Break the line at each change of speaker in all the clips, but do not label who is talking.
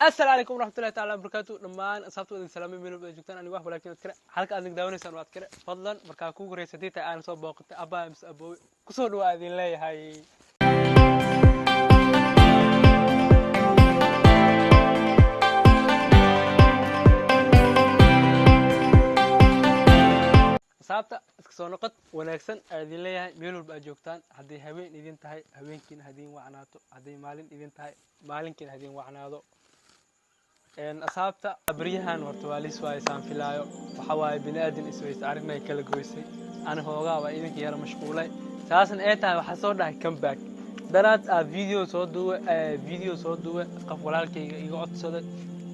Asalaamu calaykum waraxmatullahi taala wabarakaatu. Dhammaan asxaabta idin salaamay meel walba ay joogtaan. Aniga wax walaalkiin adkare halka aad naga daawanaysaan waa adkare. Fadlan markaa kugu horeysa haddii tahay aan soo booqatay abaa mise aboowe, kusoo dhawaa idin leeyahay. Asxaabta, iska soo noqod wanaagsan aa idin leeyahay meel walba aad joogtaan. Hadday habeen idin tahay, habeenkiina hadiin wacnaato. Hadday maalin idin tahay, maalinkiina hadiin wacnaado. Asxaabta, baryahan horta waa lis waaye saan filaayo. Waxa waaye bini aadan isweysa arrinay kala goysay. Ani hoogaa waa idinka yara mashquulay, saasna ay tahay. Waxaa soo dhahay comeback daraad aa video soo duwe, video soo duwe. Qof walaalkayga iga codsaday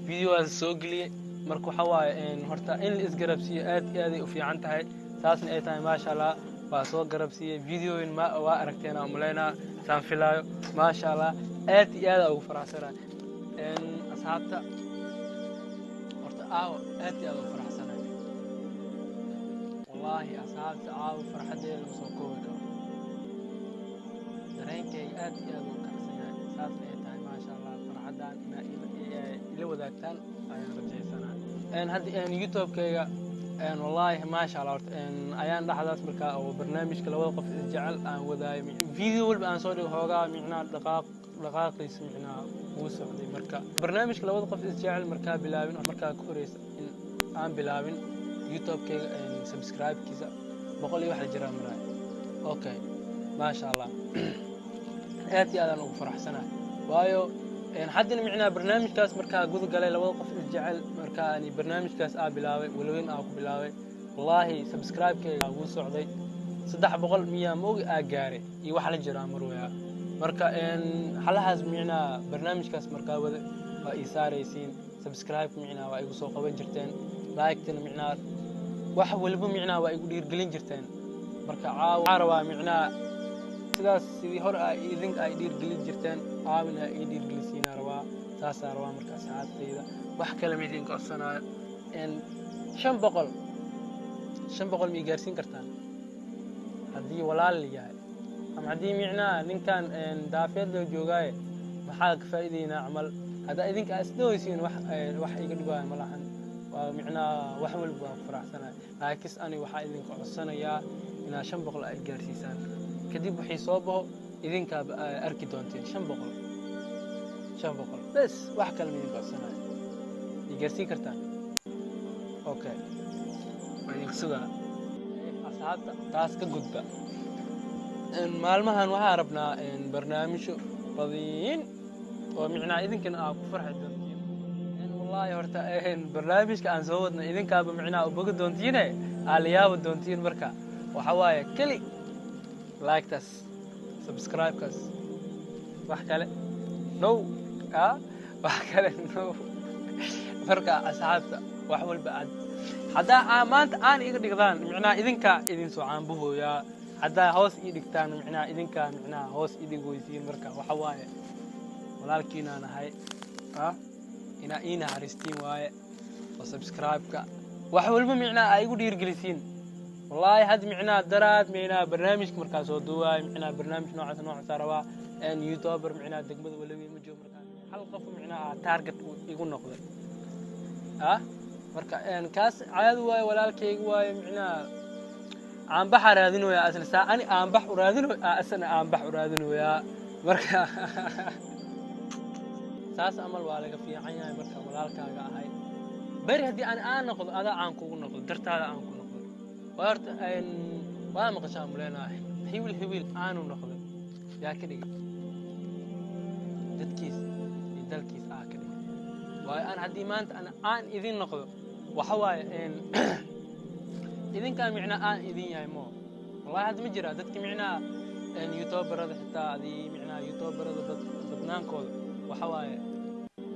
videogaas soo geliyey. Marka waxa waaye horta in la isgarabsiiyo aad iyo aaday u fiican tahay. Saasna ay tahay, maasha Allah, waa soo garabsiiyey. Videoyin ma waa aragteen aan umalaynaa saan filaayo. Maasha Allah, aad iyo aad aa ugu faraxsanahay. Asxaabta, horta aawo aad iyo aad ugu faraxsanahay wallaahi. Asxaabta, aawo farxadeeda lama soo koobi karo. Dareenkayga aad iyo aad u kacsan yahay. Saasna ay tahay, maasha Allah, farxaddan inaa ila wadaagtaan ayaan rajaysanaa. Hadda YouTube-kayga, wallaahi maasha Allah, horta ayaan dhexdaas markaa oo barnaamijka labada qof isjecel aan wadaayo, video walba aan soo dhigo hoogaa micnaa dhaqaaq dhaqaaqiisa micnaa wuu socday. Marka barnaamijka labada qof isjecel markaa bilaabin, markaa ka horeysa in aan bilaabin, YouTube-kayga subscribe-kiisa 100 iyo wax la jiraa maraayo. Okay, maasha Allah, aad iyo aadaan ugu faraxsanahay. Waayo haddana micnaa barnaamijkaas markaa guda galay labada qof isjecel, markaa ani barnaamijkaas aa bilaabay, walaweyn aa ku bilaabay, wallaahi subscribe-kayga wuu socday. 300 miyaa maogi aa gaaray iyo wax la jiraa marwaya. Marka xalahaas micnaa barnaamijkaas markaa wada waa ii saaraysiin subscribe, micnaa waa igu soo qaban jirteen like-tana, micnaa wax walba micnaa waa igu dhiirgelin jirteen. Marka caawa waxaa rabaa micnaa sidaas sidii hore aa idinka ay dhiirgelin jirteen caawin aa ii dhiirgelisiinaa rabaa, saasaa rabaa. Marka asxaabtayda, wax kale ma idinka codsanaayo. 500, 500 ma ii gaarsiin kartaan? Haddii walaal yahay ama haddii micnaha ninkan daafeed loo joogaaye, maxaa ka faa'iideynaa camal? Haddaa idinka aa isdhawaysiin, wax iga dhibaayo ma lahan. Waa micnaha wax walba waa ku faraxsanahay, laakiin ani waxaa idinka codsanayaa inaad 500 ay gaarsiisaan. Kadib wixii soo baxo idinkaaba arki doonteen. 500, 500 bes, wax kale ma idinka codsanayo. I gaarsiin kartaan? Okay, waa idinka sugaa. Asxaabta, taas ka gudba. Maalmahan waxaa rabnaa barnaamijyo badiin oo micnaha idinkana aa ku farxi doontiin. Wallaahi horta barnaamijka aan soo wadna idinkaaba micnaha u bogi doontiine, aa la yaabi doontiin. Marka waxa waaye keli like-taas, subscribe-kaas, wax kale no, a wax kale no. Marka asxaabta, wax walba aad haddaa aa maanta aan iga dhigdaan, micnaha idinkaa idin soo caanbuhooyaa. Haddaa hoos ii dhigtaan, micnaha idinkaa micnaha hoos ii dhigoysiin. Marka waxa waaye walaalkiinaa nahay, inaa ii naxariistiin waaye oo subscribe-ka wax walba micnaha aa igu dhiirgelisiin. Wallaahi had micnaha daraad micnaha barnaamijka markaa soo duwaayo, micnaha barnaamij noocaas noocaasa rabaa, YouTuber micnaha degmada walaweyn ma joogo. Markaa hal qof micnaha target igu noqday ah. Marka kaas caadi waaye, walaalkayga waaye. Micnaha caanbaxaa raadinoyaa asna, saa ani aanbax u raadinoy, asna aanbax u raadinoyaa. Marka saas amal waa laga fiican yahay. Marka walaalkaaga ahay, beri haddii ani aan noqdo, adaa aan kugu noqdo, dartaada aan ku noqdo. Waa horta waa maqashaa muleenahay hibil hibil aanu noqday, yaa ka dhigay? Dadkiis iyo dalkiis aa ka dhigay. Waayo aan haddii maanta aan idin noqdo, waxa waaye idinkaa micnaa aan idin yahay mo. Wallahi hadda ma jiraa dadka micnaha YouTuberada, xitaa adii micnaha YouTuberada badnaankooda waxa waaye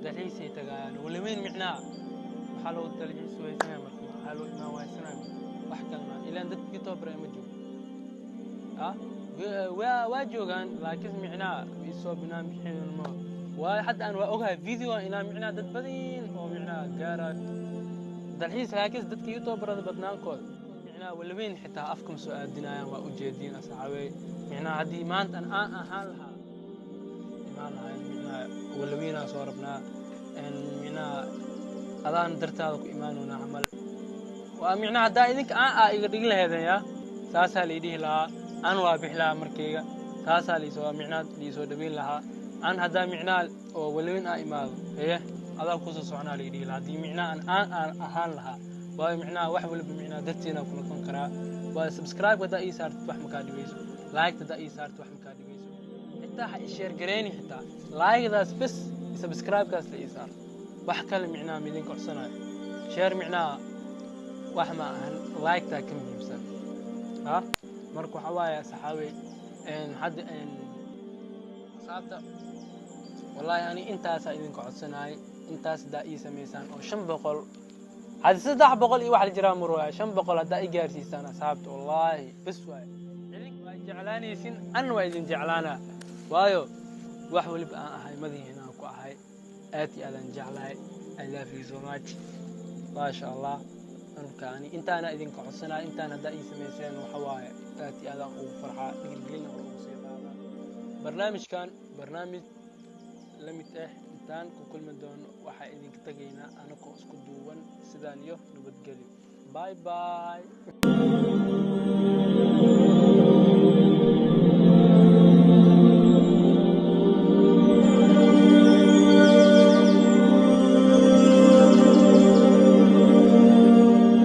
dalxiisay tagaayaan walaweyn. Micnaha waxaa loo dalxiis waysanaya, marka waxaa loo imaan waysanaya wax kale ma ilaan dadka YouTuber ma joogo. Waa joogaan, laakiin micnaha isoo binaan bixin ma. Waayo hadda aan waa ogahay video inaa micnaha dad badin oo micnaha gaarayo dalxiis, laakiin dadka YouTuberada badnaankooda micnaha walaweyn xitaa afkama soo aadinayaan. Waa ujeediin asxaabey, micnaha haddii maanta aan ahaan lahaa, imaan lahayn micnaha walaweynaa soo rabnaa. Adaan dartaada ku imaanoona camal. Waa micnaha haddaa idinka aan aa iga dhigin laheeden, yaa saasaa lii dhihi lahaa, an waa bixi lahaa markayga, saasaa liisoo micnaha liisoo dhaweyn lahaa. An haddaa micnaha oo waliwin aa imaado, eye adaa kusoo soconaa lii dhihi lahaa, haddii micnaha aan ahaan lahaa. Waayo micnaha wax waliba micnaha dartiina ku noqon karaa. Waayo subscribe haddaa ii saartid wax makaa dhibayso, like haddaa ii saartid wax makaa dhibayso, xitaa ha i share gareyni, xitaa like-daas bes, subscribe-kaas la ii saar. Wax kale micnaha midinka codsanayo, share micnaha wax ma ahan, like-taa ka muhiimsan ha. Marka waxa waaye saxaabey, hadda asxaabta, wallaahi ani intaasaa idinka codsanayay. Intaas haddaa ii samaysaan oo 500, hadda 300 iyo wax la jiraa murwaaya, 500 haddaa i gaarsiisaan asxaabta, wallaahi bes waaye, idinka waa jeclaanaysin, anna waa idin jeclaanaa. Waayo wax waliba aan ahay madihiin aan ku ahay, aad iyo aadaan jeclahay. I love you so much, maasha Allah. Marka ani intaana idinka codsanaya, intaan haddaa ii samayseen, waxa waaye aad iyo aadaan ugu farxaa, dhiirgelina hore ugu sii qaadaa. Barnaamijkan barnaamij la mid ah intaan ku kulmi doono, waxaa idinka tegaynaa anagoo isku duuban sidaan iyo nabadgelyo. Bye bye.